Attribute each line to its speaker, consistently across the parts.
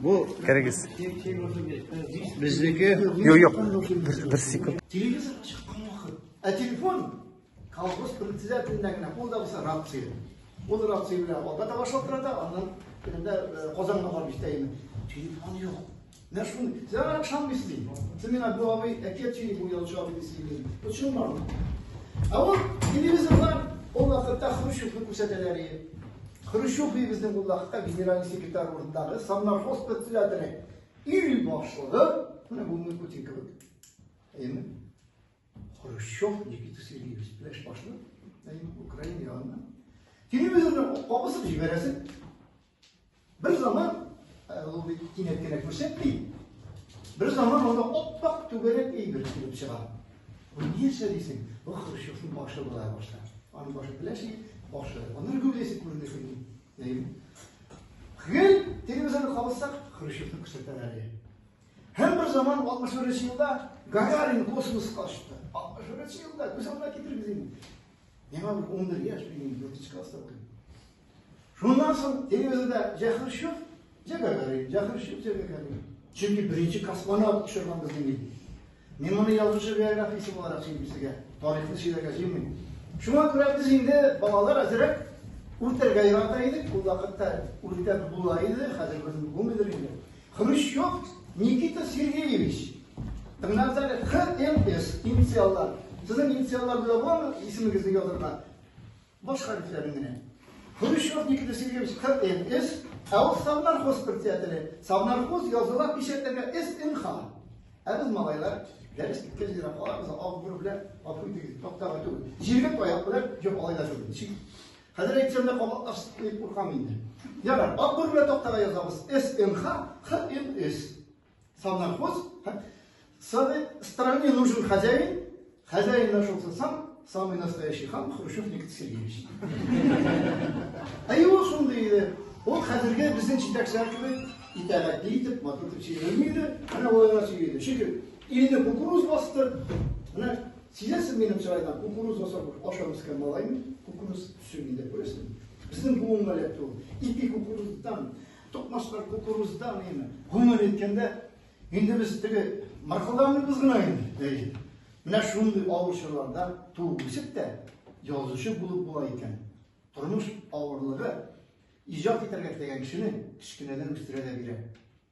Speaker 1: Бу
Speaker 2: Керегез.
Speaker 1: Безнеке.
Speaker 2: Юк, юк. Бер, бер секунд.
Speaker 1: Телевизор чыккан вакыт. Ә телефон колхоз председателендә генә, ул да булса рация. Ул рация белән алга таба шалтырата, аннан көнендә Казанга барып җитә иде. Телефон юк. Менә шуны, сез аңа ышанмыйсыз ди. Сез миңа бу абый әкият сөйли, бу язучы абый дип сөйли. Бу чынбарлык. Ә ул телевизорда ул вакытта Хрущевны күрсәтәләр иде. Хрущев безнең ул вакытта генеральный секретарь урынындагы совнархоз председателе, ил башлыгы, менә бүгенге Путин кебек. Әйеме? Хрущев Никита Сергеевич, пеләш башлы, әйеме, Украина ягыннан. Телевизорны кабызып җибәрәсең. Бер заман, ул бит кинәт кенә күрсәтми, бер заман анда аппак түгәрәк әйбер килеп чыга. Бу нәрсә дисең? Бу Хрущевның башы була башта. Аның башы пеләш, башы. Аннан гәүдәсе күренә шуның. Әйеме? Гел телевизорны кабызсак, Хрущевны күрсәтәләр иде. Һәм бер заман 61 елда Гагарин космоска очты. 61 елда, күз алдына китерегез инде. Миңа бер 11 яшь, мин 4 класста укыйм. Шуннан соң телевизорда җә Хрущев, җә Гагарин, җә Хрущев, җә Гагарин. Чөнки беренче космонавт очырган безнең ил. Мин моны язучы биографиясе буларак сөйлим сезгә. Тарихны сөйләргә җыенмыйм. Шуңа күрә без инде балалар әзрәк үртәргә ярата идек. Ул вакытта үртәп була иде, хәзер безнең булмыйдыр инде. Хрущев Никита Сергеевич. Тыңлагыз әле, ХМС инициаллар. Сезнең инициаллар була буламы исемегезне язырга? Баш хәрефләрен генә. Хрущев Никита Сергеевич ХМС, ә ул Совнархоз председателе. Совнархоз языла печатьләргә СНХ. Ә без малайлар дәрес беткәч генә калабыз, ак бүре белән гафу итегез, тактага түгел. Җиргә таяк белән, юк, алай да түгел. Ничек? Хәзер әйтсәм дә кабатларсыз дип куркам инде. Ярар, ак бүре белән тактага язабыз. СНХ, ХМС. Совнархоз, Совет стране нужен хозяин, хозяин нашелся сам, самый настоящий хам Хрущев Никита Сергеевич. Ә ул шундый иде. Ул хәзерге безнең җитәкчеләр кебек итагатьле итеп, матур итеп сөйләми иде. Менә ул гына сөйли иде. Чөнки илне кукуруз басты. Менә сизәсез минем чырайдан, кукуруз асап ашап үскән малаймын, кукуруз төсе миндә, күрәсезме? Безнең буынга эләкте ул. Ипи кукуруздан, токмачлар кукуруздан инде. Гомумән әйткәндә, инде без теге мыркылдамыйбыз гына инде. Әйе. Менә шундый авыр чорларда туып үсеп тә язучы булып була икән. Тормыш авырлыгы иҗат итәргә теләгән кешене кечкенәдән үстерә дә бирә.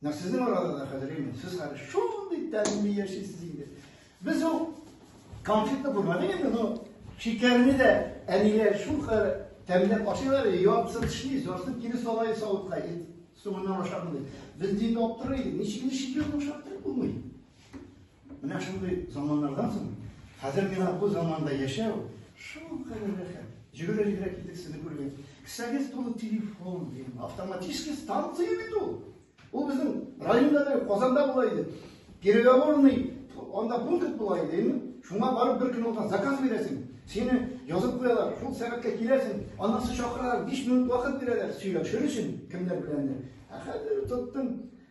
Speaker 1: Менә сезнең арада да хәзер инде сез хәзер шундый тәмле яшисез инде. Без ул конфетны күрмәдек инде, но шикәрне дә әниләр шул хәл тәмләп ашыйлар, яртысын тешли, яртысын кире сала савытка. Соңыннан ашармын дип. Без инде аптырый идек. Ничек инде шикәрне ашап торып булмый? Менә шундый заманнардан соң, хәзер миңа бу заманда яшәү шулкадәр рәхәт. Йөгерә-йөгерә килдек сезне күрергә. Кесәгез тулы телефон, дим. Автоматический станция бит ул. Ул безнең районда да, Казанда була иде. Переговорный, анда пункт була иде, әйеме? Шуңа барып бер көн алдан заказ бирәсең. Сине язып куялар, шул сәгатькә киләсең, аннан соң чакыралар, 5 минут вакыт бирәләр сөйләшер өчен кемнәр беләндер. Ә хәзер тоттың.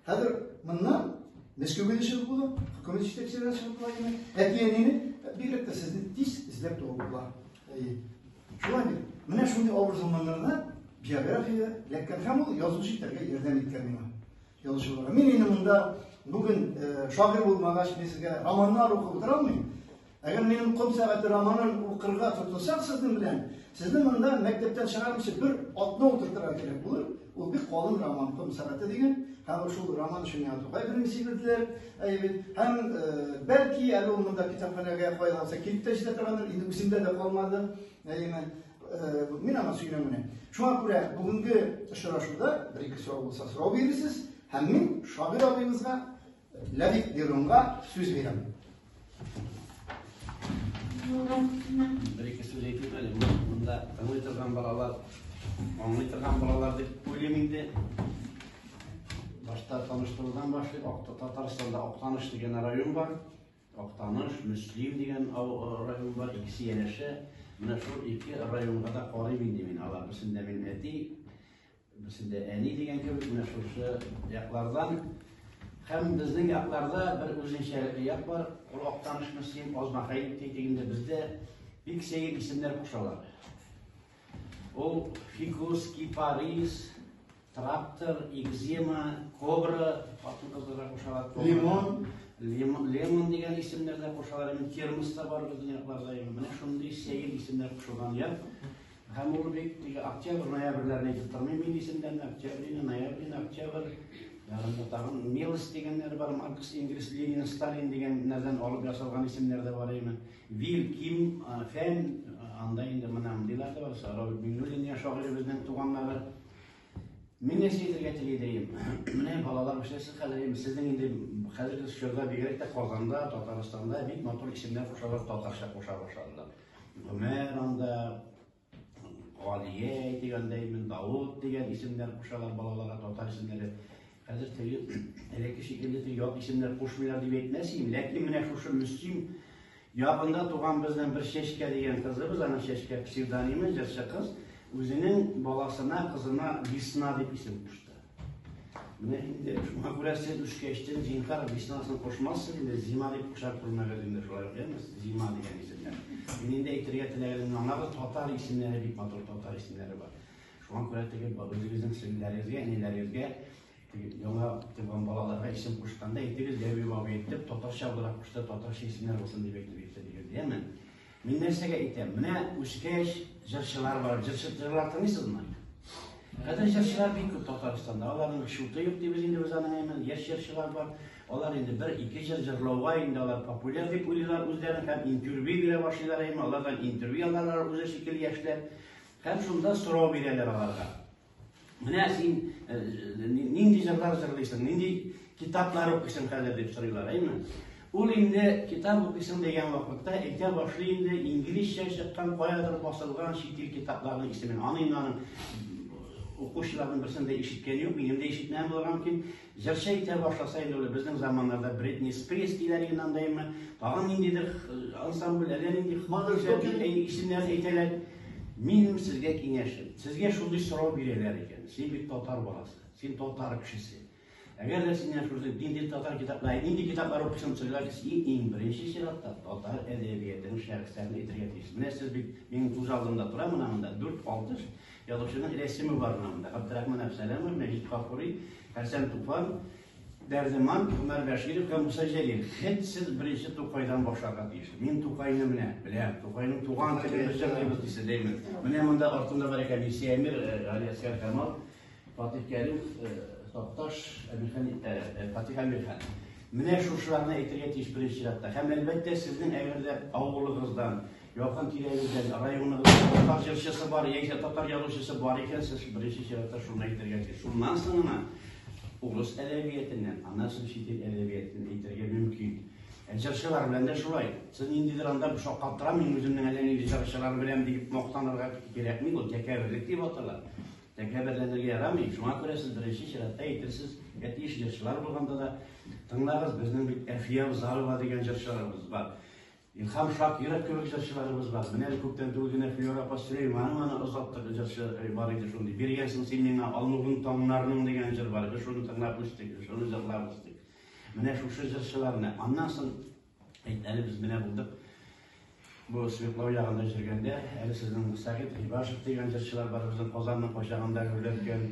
Speaker 1: Хәзер моннан Мәскәүгә дә чыгып була, хөкүмәт җитәкчеләренә чыгып була инде. Әти-әнине бигрәк тә сезне тиз эзләп табып була. Әйе. Шулай бит. Менә шундый авыр заманнарда биография эләккән һәм ул язучы итәргә ярдәм иткән миңа. Язучыларга. Мин инде монда бүген шагыйрь булмагач, мин сезгә романнар укып утыра алмыйм. Әгәр минем Ком сәгате романын укырга тотынсак сезнең белән, сезне монда мәктәптән чыгармыйча бер атна утыртырга кирәк булыр. Ул бик калын роман, Ком сәгате дигән. Һәм шул роман өчен миңа Тукай премиясе бирделәр. Әйе бит. Һәм бәлки әле ул монда китапханәгә кая алса килеп тә җитә торгандыр, инде үземдә дә калмады. Әйеме? Мин аңа сөйләм генә. Шуңа күрә бүгенге очрашуда бер-ике сорау булса сорау бирерсез, һәм мин шагыйрь абыебызга Ләбиб Леронга сүз бирәм.
Speaker 3: Бер-ике сүз әйтим әле. Монда тыңлый торган балалар, аңлый торган балалар дип уйлыйм инде. Башта таныштырудан башлыйк. Татарстанда Актаныш дигән район бар. Актаныш, Мөслим дигән район бар, икесе янәшә. Менә шул ике районга да карыйм инде мин. Алар берсендә минем әти, Берсендә әни дигән кебек, менә шушы яклардан. Һәм безнең якларда бер үзенчәлекле як бар. Ул Актаныш, Мөслим, Азнакай дип әйтик инде, бездә бик сәер исемнәр кушалар. Ул фикус, кипарис. Трактор, экзема, кобра, хатын-кызларга кушалар.
Speaker 1: Лимон.
Speaker 3: Лемон дигән исемнәр дә кушалар. Инде термос та бар безнең якларда. Менә шундый сәер исемнәр кушылган як. Һәм ул бик теге октябрь, ноябрьләрне әйтеп тормыйм мин исемнәрне. Октябрь, ноябрь, октябрь. Ягында тагын Милос дигәннәр бар, Маркс, Энгельс, Ленин, Сталин дигәннәрдән алып ясалган исемнәр дә бар име. Вил, Ким, Фән, анда инде менә мондыйлар да бар. Роберт Миңнуллин дигән шагыйребезнең туганнары. Мин нәрсә әйтергә телидем? Менә балалар үсәсез хәзер инде сезнең инде хәзерге чорда бигрәк тә Казанда, Татарстанда бик матур исемнәр кушалар, татарча куша башладылар. Гомәр анда, Галия дигәндәй, Давыт дигән исемнәр кушалар балаларга, татар исемнәре. Хәзер теге элекке шикелле теге ят исемнәр кушмыйлар дип әйтмәс идем, ләкин менә шушы Мөслим якында туган безнең бер Чәчкә дигән кызыбыз, аның Чәчкә псевдонимы, җырчы кыз, үзенең баласына, кызына Весна дип исем кушты. Менә инде шуңа күрә сез үскәчтен зинһар Веснасын кушмассыз инде, Зима дип куша күрмәгез инде шулай ук, яме? Зима дигән исемнәр. Мин инде әйтергә теләгәнемне аңлагыз, татар исемнәре бик матур татар исемнәре бар. Шуңа күрә теге үзегезнең сеңлеләрегезгә, әниләрегезгә яңа туган балаларга исем кушканда әйтегез, әби бабай әйтеп, татарча буларак кушты, татарча исемнәр булсын дип әйтеп әйтте, яме? Мин нәрсәгә әйтәм? Менә үскәч җырчылар бар. Җырчы җырлар тыңлыйсызмы? Хәзер җырчылар бик күп Татарстанда. Аларның шуты юк дибез инде без аның әймен. Яшь җырчылар бар. Алар инде бер-ике җыр җырлауга инде алар популяр дип уйлыйлар үзләрен һәм интервью бирә башлыйлар әйме. Алардан интервью алалар үзе шикелле яшьләр. Һәм шунда сорау бирәләр аларга. Менә син нинди җырлар җырлыйсың, нинди китаплар укыйсың хәзер дип сорыйлар, әйме? Ул инде китап укыйсың дигән вакытта әйтә башлый инде инглизчә чыккан, каядыр басылган чит ил китапларының исемен. Аны инде аның укучыларның берсен дә ишеткән юк, минем дә ишетмәгән булырга мөмкин. Җырчы әйтә башласа инде ул безнең заманнарда Бритни Спирс диләр инде андаймы, тагын ниндидер ансамбль, әллә нинди исемнәрен әйтәләр. Минем сезгә киңәшем, сезгә шундый сорау бирәләр икән, син бит татар баласы, син татар кешесе. Әгәр дә синнән шушы нинди татар китаплары, нинди китаплар укыйсың дисәләр, син иң беренче чиратта татар әдәбиятының шәхесләрен әйтергә тиеш. Менә сез бит минем күз алдымда тора, менә монда 4-6 язучының рәсеме бар менә монда. Габдрахман Әбсәләмов, Мәҗит Гафури, Хәсән Туфан, Дәрдеман, Гомәр Бәширов һәм Муса Җәлил. Хет сез беренче Тукайдан башларга тиеш. Мин Тукайны менә беләм. Тукайның туган телен без җырлыйбыз дисез, әйме? Менә монда артында бар икән Мирсәй Әмир, Галиәсгар Камал, Фатих Кәрим, Такташ, Әмирхан, Фатих Әмирхан. Менә шушыларны әйтергә тиеш беренче чиратта. Һәм әлбәттә сезнең әгәр дә авылыгыздан, якын тирәгездән, районыгыздан татар җырчысы бар, яисә татар язучысы бар икән, сез беренче чиратта шуны әйтергә тиеш. Шуннан соң гына урыс әдәбиятыннан, аннан соң чит ил әдәбиятын әйтергә мөмкин. Җырчылар белән дә шулай. Сез ниндидер анда шаккаттырам, мин үземнең әллә нинди җырчылар белән дип мактанырга кирәкми, ул тәкәбберлек дип атала. Тәкәбберләнергә ярамый. Шуңа күрә сез беренче чиратта әйтерсез, тиеш җырчылар булганда да, тыңлагыз, безнең бит Әлфия Авзалова дигән җырчыларыбыз бар. Илһам Шакиров кебек җырчыларыбыз бар. Менә әле күптән түгел генә Флюра апа Сөләйманованы озаттык, җырчы бар иде шундый. Биргәнсең син миңа алмугын таңнарның дигән җыр бар. Без шуны тыңлап үстек, шуны җырлап үстек. Менә шушы җырчыларны. Аннан соң әйт, әле без менә булдык. Бу Свердлов ягында йөргәндә, әле сезнең Сәгыйть Гыйбашев дигән җырчылар бар, безнең Казанның кайчагында гөрләткән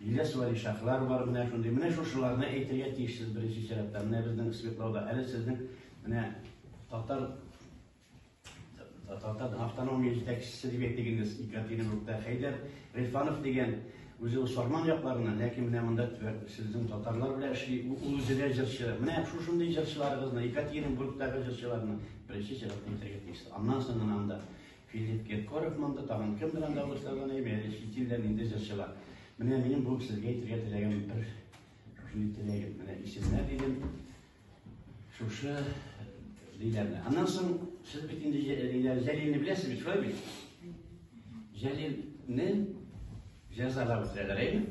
Speaker 3: Ильяс Вәлишахлар бар, менә шундый. Менә шушыларны әйтергә тиешсез беренче чиратта. Менә безнең Свердловда әле сезнең менә татар автономия җитәкчесе дип әйтик инде Екатеринбургта Хәйдәр Гыйльфанов дигән үзе ул Сарман якларыннан, ләкин менә монда төбәк сезнең татарлар белән эшли, ул үзе дә җырчы. Менә шушындый җырчыларыгызны, Екатеринбургтагы җырчыларны беренче чиратта әйтергә тиеш. Аннан соң гына анда Филипп Киркоров монда, тагын кемдер анда урыслардан әйбәт, әле чит илдән инде җырчылар. Менә минем бу сезгә әйтергә теләгән бер шушындый теләгем. Менә исемнәр дидем. Шушы диләрне. Аннан соң сез бит инде Җәлилне беләсез бит, шулай бит? Җәлилне җәзалап үтерәләр, әйме?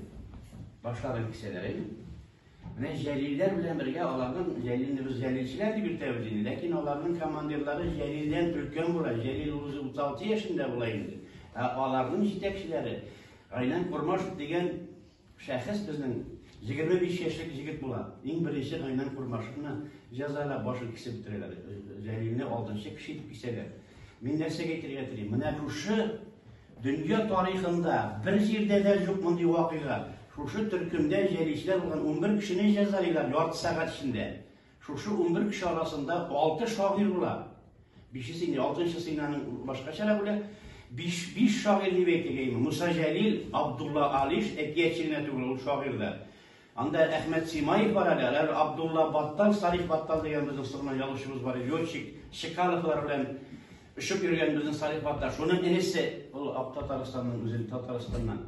Speaker 3: Башларын кисәләр, әйме? Менә Җәлилләр белән бергә аларның Җәлилне без Җәлилчеләр дип йөртәбез инде, ләкин аларның командирлары Җәлилдән өлкән була. Җәлил үзе 36 яшендә була инде. Ә аларның җитәкчеләре Гайнан Курмашев дигән шәхес безнең 25 яшьлек егет була. Иң беренче Гайнан Курмашевны җәзалап башын кисеп бетерәләр. Җәлилне алтынчы кеше итеп кисәләр. Мин нәрсәгә әйтергә телим? Менә шушы дөнья тарихында бер җирдә дә юк мондый вакыйга. Шушы төркемдә җәлилчеләр булган 11 кешене җәзалыйлар ярты сәгать эчендә. Шушы 11 кеше арасында 6 шагыйрь була. Бишесе инде, алтынчысы инде аның башкачарак үлә. Биш шагыйрь дип әйтик әйме. Муса Җәлил, Абдулла Алиш, әкиятче генә түгел, ул шагыйрь дә. Анда Әхмәт Симаев бар әле, әле Абдулла Баттал, Салих Баттал дигән безнең соңыннан язучыбыз бар, летчик, Чкаловлар белән очып йөргән безнең Салих Баттал. Шуның энесе, ул Татарстанның үзе, Татарстаннан.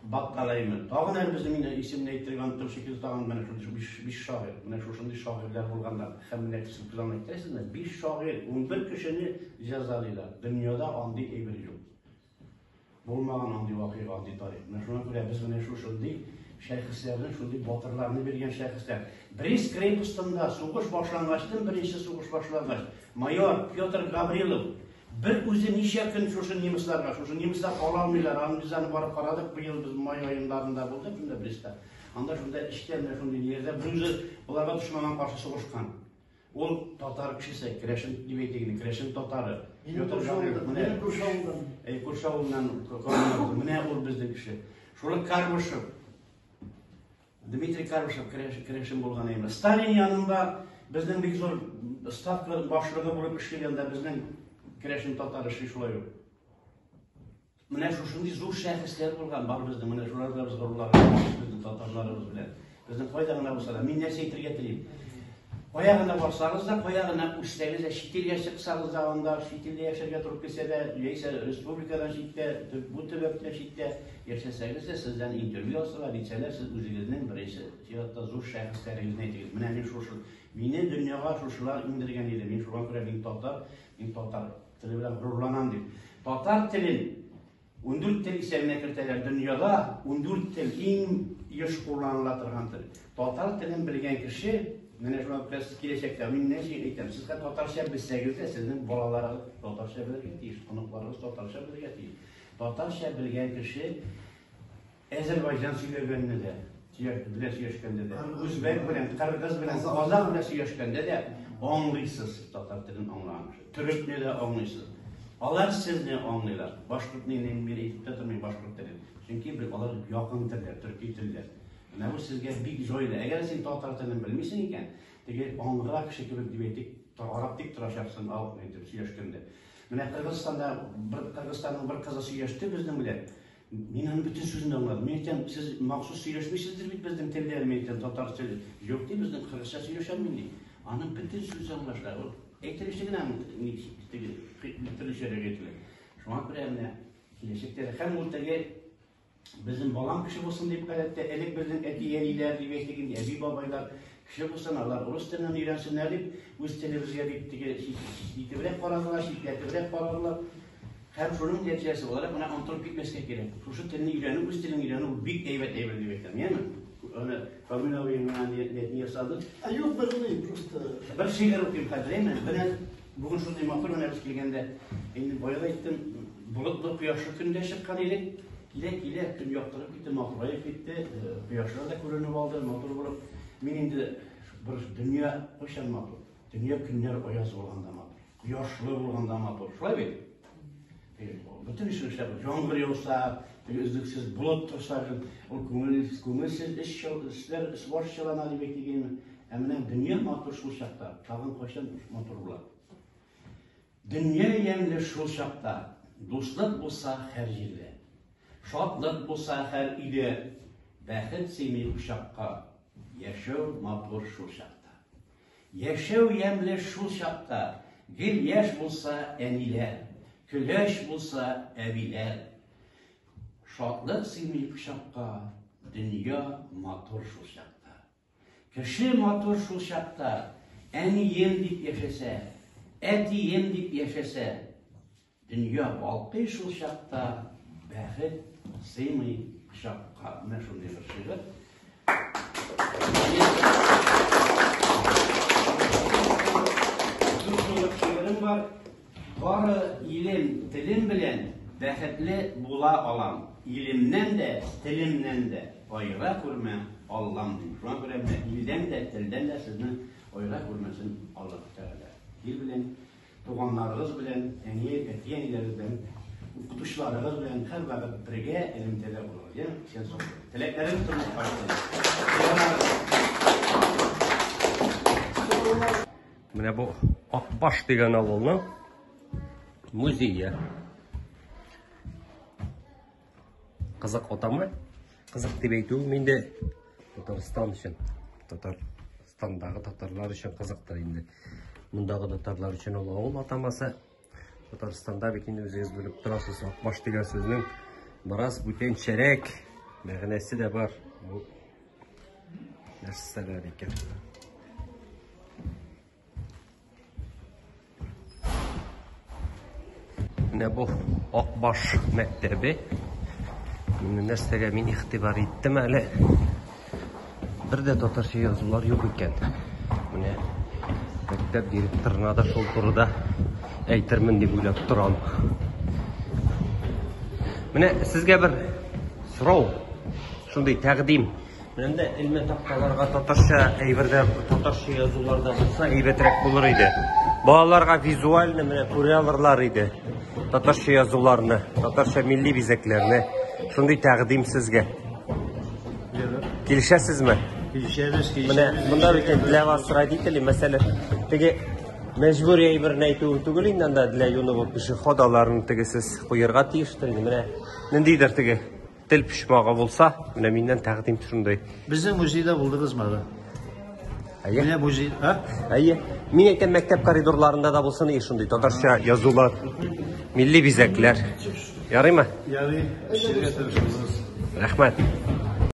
Speaker 3: Баттал әйме. Тагын әле безнең инде исемне әйтергә оныттым шикелле, тагын менә шундый биш шагыйрь. Менә шушындый шагыйрьләр булганнар. Һәм менә сез күз алдына китерәсезме? Биш шагыйрь, 11 кешене җәзалыйлар. Дөньяда андый әйбер юк. Булмаган андый вакыйга, андый тарих. Менә шуңа күрә без менә шушындый шәхесләрне, шундый батырларны биргән шәхесләр. Брест крепостында сугыш башлангачтын, беренче сугыш башлангач, майор Петр Гаврилов бер үзе ничә көн шушы немецларга, шушы немецлар ала алмыйлар, аны без аны барып карадык, быел без май аеннарында булдык шунда Брестта. Анда шунда эчтә менә шундый ниләрдә бер үзе боларга дошманга каршы сугышкан. Ул татар кешесе, керәшен дип әйтик инде, керәшен татары.
Speaker 1: Петр Гаврилов, менә күрше авылдан.
Speaker 3: Әй, күрше авылдан, менә ул безнең кеше. Шулай Карбышев, Дмитрий Карбышев керәшен булган әйме. Сталин янында безнең бик зур ставка башлыгы булып эшләгәндә безнең керәшен татар эшли шулай ук. Менә шушындый зур шәхесләр булган бар безнең, менә шулар белән без горурланабыз, безнең татарларыбыз белән. Безнең кайда гына булса да, мин нәрсә әйтергә телим? Кая гына барсагыз да, кая гына үссәгез дә, чит илгә чыксагыз да, анда чит илдә яшәргә туры килсә дә, яисә республикадан читтә, бу төбәктә читтә яшәсәгез дә, сездән интервью алсалар, әйтсәләр, сез үзегезнең беренче чиратта зур шәхесләрегезне әйтегез. Менә мин шушы, мине дөньяга шушылар иңдергән иде, мин шуңа күрә мин татар, мин татар теле белән горурланам дип. Татар телен 14 тел исәбенә кертәләр. Дөньяда 14 тел иң еш кулланыла торган тел. Татар телен белгән кеше, менә шуңа күрә сез киләчәктә, мин нәрсә әйтәм, сез хәтта татарча белсәгез дә, сезнең балаларыгыз татарча белергә тиеш, оныкларыгыз татарча белергә тиеш. Татарча белгән кеше Әзербайҗан сөйләгәнне дә, белән сөйләшкәндә дә, үзбәк белән, кыргыз белән, казах белән сөйләшкәндә дә аңлыйсыз татар телен аңлаган кеше. Төрекне дә аңлыйсыз. Алар сезне аңлыйлар. Башкортны инде мин әйтеп тә тормыйм башкорт телен. Чөнки алар якын телләр, төрки телләр. Менә бу сезгә бик җайлы. Әгәр син татар телен белмисең икән, теге аңгыра кеше кебек дип әйтик, карап тик торачаксың, ал әйтеп сөйләшкәндә. Менә Кыргызстанда бер Кыргызстанның бер кызы сөйләште безнең белән. Мин аның бөтен сүзен аңладым. Мин әйтәм, сез махсус сөйләшмисездер бит безнең телдә, мин әйтәм, татар теле. Юк ди, безнең кыргызча сөйләшәм мин ди. Аның бөтен сүзе аңлашыла. Ул әйтелеше генә теге төрлечәрәк әйтелә. Шуңа күрә менә киләчәктә дә һәм ул теге безнең балам кеше булсын дип гадәттә элек безнең әти-әниләр дип әйтик инде, әби-бабайлар кеше булсын, алар урыс теленнән өйрәнсеннәр дип, үз телебезгә бик теге итебрәк карадылар, читләтебрәк карадылар. Һәм шуның нәтиҗәсе буларак, менә онытылып китмәскә кирәк. Шушы телне өйрәнү, үз телеңне өйрәнү бик әйбәт әйбер дип әйтәм, яме? Аны Камил абый миңа ни ясады?
Speaker 1: Ә юк, бер ни, просто.
Speaker 3: Бер шигырь укыйм хәзер, әйме? Менә бүген шундый матур менә без килгәндә, инде бая да әйттем, болытлы кояшлы көндә чыккан идек. Килә-килә көн яктырып китте, матураеп китте, кояшлар да күренеп алды, матур булып. Мин инде бер дөнья кайчан матур? Дөнья көннәр аяз булганда матур. Кояшлы булганда матур. Шулай бит? Бөтен эшне эшләп, яңгыр яуса, теге өзлексез болыт торса, ул күңел, күңелсез эш эшләр, баш чылана дип әйтик инде. Ә менә дөнья матур шул чакта, тагын кайчан матур була? Дөнья ямьле шул чакта, дуслык булса һәр җирдә. Шатлык булса һәр өйдә, бәхет сыймый кочакка, яшәү матур шул чакта. Яшәү ямьле шул чакта, гел яшь булса әниләр, көләч булса әбиләр. Шатлык сыймый кочакка, дөнья матур шул чакта. Кеше матур шул чакта, әнием дип яшәсә, әтием дип яшәсә. Дөнья балкый шул чакта, бәхет сыймый кочакка. Менә шундый бер шигырь. Дүрт еллык шигырем бар. Бары илем, телем белән бәхетле була алам. Илемнән дә, телемнән дә аера күрмә, Аллам дим. Шуңа күрә менә илдән дә, телдән дә сезне аера күрмәсен Аллаһ Тәгалә. Ил белән туганнарыгыз белән, әни, әти-әниләрегез белән Укытучыларыгыз белән һәрвакыт бергә элемтәдә булыгыз, я? Исән сау булыгыз. Теләкләрем тормышка ашсын.
Speaker 2: Менә бу Акбаш дигән авылның музее. Кызык атама. Кызык дип әйтүем инде Татарстан өчен. Татарстандагы татарлар өчен кызыктыр инде. Мондагы татарлар өчен ул авыл атамасы. Татарстанда бит инде үзегез белеп торасыз, Акбаш дигән сүзнең бераз бүтәнчәрәк мәгънәсе дә бар. Бу нәрсәләр икән? Менә бу Акбаш мәктәбе. Менә нәрсәгә мин игътибар иттем әле. Бер дә татарча язулар юк икән. Менә мәктәп директорына да шул турыда әйтермен дип уйлап торам. Менә сезгә бер сорау, шундый тәкъдим. Менә монда элмә такталарга татарча әйберләр, татарча язулар да булса әйбәтрәк булыр иде. Балаларга визуально менә күрә алырлар иде. Татарча язуларны, татарча милли бизәкләрне. Шундый тәкъдим сезгә. Килешәсезме?
Speaker 3: Килешәбез, килешәбез.
Speaker 2: Менә монда бит для вас родители, мәсәлән, теге мәҗбүри әйберне әйтү түгел инде анда для юного пешехода аларны теге сез куярга тиештер инде. Менә ниндидер теге тел почмагы булса, менә миннән тәкъдим шундый.
Speaker 1: Безнең музейда булдыгызмы әле?
Speaker 2: Әйе.
Speaker 1: Менә музей, а?
Speaker 2: Әйе. Мин әйтәм, мәктәп коридорларында да булсын и шундый татарча язулар, милли бизәкләр. Ярыймы?
Speaker 1: Ярый, эшләргә тырышабыз.
Speaker 2: Рәхмәт.